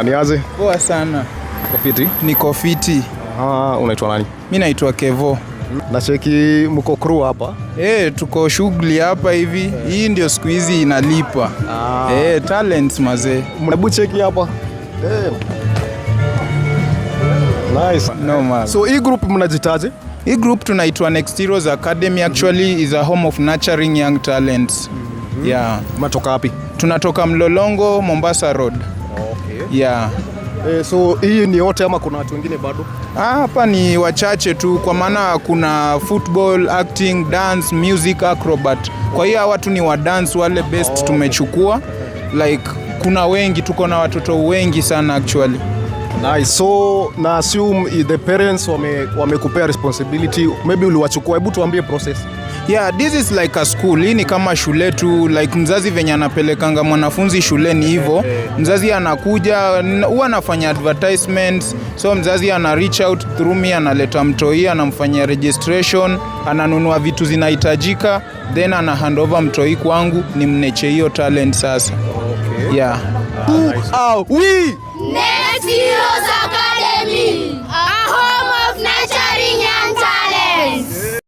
Niaje? Poa sana. Uko fiti? Niko fiti. Ah, unaitwa nani? Mi naitwa Kevo. Nacheki mko crew hapa. Tuko shughuli hapa hivi. Hii ndio siku hizi inalipa. Talents mazee. Hebu cheki hapa. Nice. No man. So hii group mnajitaje? Hii group tunaitwa Next Heroes Academy, actually is a home of nurturing young talents. Yeah. Mnatoka wapi? Tunatoka Mlolongo, Mombasa Road. Okay. Yeah. So hii ni yote ama kuna watu wengine bado? Ah, hapa ni wachache tu kwa maana kuna football, acting, dance, music, acrobat. Kwa hiyo hawa watu ni wa dance wale best tumechukua. Like kuna wengi, tuko na watoto wengi sana actually. Nice. So na assume the parents wamekupea responsibility. Maybe uliwachukua. Hebu tuambie process. Yeah, this is like a school. Hii ni kama shule tu, like mzazi venye anapelekanga mwanafunzi shuleni hivyo. Mzazi anakuja, huwa anafanya advertisements. So mzazi ana reach out through me, analeta mtoi, anamfanyia registration, ananunua vitu zinahitajika, then ana hand over mtoi kwangu, nimnurture hiyo talent sasa. Okay. Yeah. Ah, we Next Heroes!